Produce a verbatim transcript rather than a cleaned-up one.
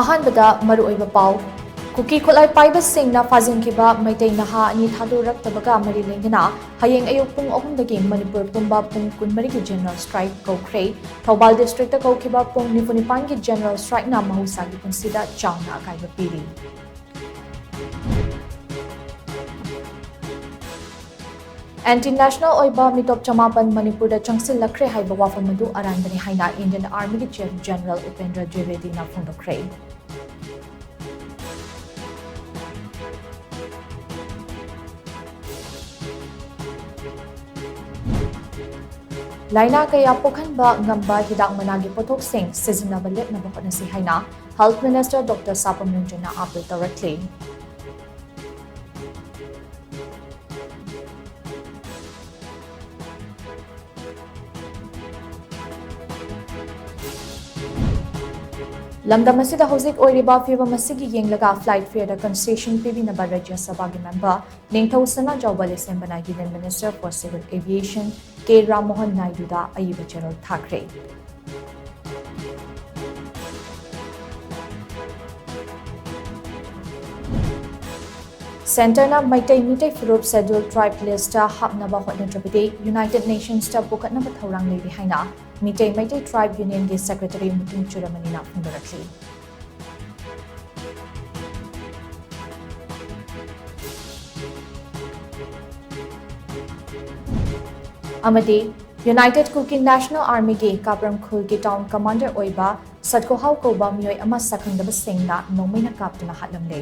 ꯑꯍꯥꯟꯕꯗ ꯃꯔꯨꯑꯣꯏꯕ ꯄꯥꯎ꯫ ꯀꯨꯀꯤ ꯈꯨꯠꯂꯥꯏ ꯄꯥꯏꯕꯁꯤꯡꯅ ꯐꯥꯖꯤꯟꯈꯤꯕ ꯃꯩꯇꯩ ꯅꯍꯥ ꯑꯅꯤ ꯊꯥꯗꯣꯔꯛꯇꯕꯒ ꯃꯔꯤ ꯂꯩꯅꯅ ꯍꯌꯦꯡ ꯑꯌꯨꯛ ꯄꯨꯡ ꯑꯍꯨꯝꯗꯒꯤ ꯃꯅꯤꯄꯨꯔ ꯄꯨꯝꯕ ꯄꯨꯡ ꯀꯨꯟꯃꯔꯤꯒꯤ general strike ꯀꯧꯈ꯭ꯔꯦ꯫ ꯊꯧꯕꯥꯜ districtꯇ ꯀꯧꯈꯤꯕ ꯄꯨꯡ ꯅꯤꯐꯨ ꯅꯤꯄꯥꯟꯒꯤ general strikeꯅ ꯃꯍꯧꯁꯥꯒꯤ ꯄꯨꯟꯁꯤꯗ ꯆꯥꯎꯅ ꯑꯀꯥꯏꯕ ꯄꯤꯔꯤ꯫ Anti national ꯑꯣꯏꯕ ꯃꯤꯇꯣꯞ ꯆꯃꯥꯄꯟ ꯃꯅꯤꯄꯨꯔꯗ ꯆꯪꯁꯤꯜꯂꯛꯈ꯭ꯔꯦ ꯍꯥꯏꯕ ꯋꯥꯐꯝ ꯑꯗꯨ ꯑꯔꯥꯟꯕꯅꯤ ꯍꯥꯏꯅ Indian Armyꯒꯤ Chief General ꯎꯄꯦꯟꯗ꯭ꯔ ꯗ꯭ꯋꯤꯋꯦꯗꯤꯅ ꯐꯣꯡꯗꯣꯛꯈ꯭ꯔꯦ꯫ ꯂꯥꯏꯅꯥ ꯀꯌꯥ ꯄꯣꯛꯍꯟꯕ ꯉꯝꯕ ꯍꯤꯗꯥꯛ ꯃꯅꯥꯒꯤ ꯄꯣꯠꯊꯣꯛꯁꯤꯡ ꯁꯤꯖꯤꯟꯅꯕ ꯂꯦꯞꯅꯕ ꯍꯣꯠꯅꯁꯤ ꯍꯥꯏꯅ Health Minister Doctor ꯁꯥꯄꯝ ꯔꯟꯖꯟꯅ appeal ꯇꯧꯔꯛꯂꯤ꯫ ꯂꯝꯗꯝ ꯑꯁꯤꯗ ꯍꯧꯖꯤꯛ ꯑꯣꯏꯔꯤꯕ ꯐꯤꯕꯝ ꯑꯁꯤꯒꯤ ꯌꯦꯡꯂꯒ flight fareꯗ concession ꯄꯤꯕꯤꯅꯕ ꯔꯥꯖ꯭ꯌ ꯁꯚꯥꯒꯤ member ꯅꯤꯡꯊꯧ ꯁꯅꯥꯖꯥꯎꯕ ꯂꯩꯁꯦꯝꯕꯅ Union Minister for Civil Aviation ꯀꯦ ꯔꯥꯝ ꯃꯣꯍꯟ ꯅꯥꯏꯗꯨꯗ ꯑꯏꯕ ꯆꯦꯔꯣꯜ ꯊꯥꯈ꯭ꯔꯦ꯫ Centreꯅ ꯃꯩꯇꯩ ꯃꯤꯇꯩ ꯐꯨꯔꯨꯞ Scheduled Tribe listꯇ ꯍꯥꯞꯅꯕ ꯍꯣꯠꯅꯗ꯭ꯔꯕꯗꯤ United Nationsꯇ ꯄꯨꯈꯠꯅꯕ ꯊꯧꯔꯥꯡ ꯂꯩꯔꯤ ꯍꯥꯏꯅ ꯃꯤꯇꯩ ꯃꯩꯇꯩ Tribe Unionꯒꯤ Secretary ꯃꯨꯇꯨꯝ ꯆꯨꯔꯥꯃꯅꯤꯅ ꯐꯣꯡꯗꯣꯔꯛꯂꯤ꯫ ꯑꯃꯗꯤ United Kuki National Armyꯒꯤ ꯀꯥꯞꯔꯝ ꯈꯨꯜꯒꯤ town commander ꯑꯣꯏꯕ ꯁꯠꯀꯣꯍꯥꯎ ꯀꯧꯕ ꯃꯤꯑꯣꯏ ꯑꯃ ꯁꯛꯈꯪꯗꯕꯁꯤꯡꯅ ꯅꯣꯡꯃꯩꯅ ꯀꯥꯞꯇꯨꯅ ꯍꯥꯠꯂꯝꯂꯦ꯫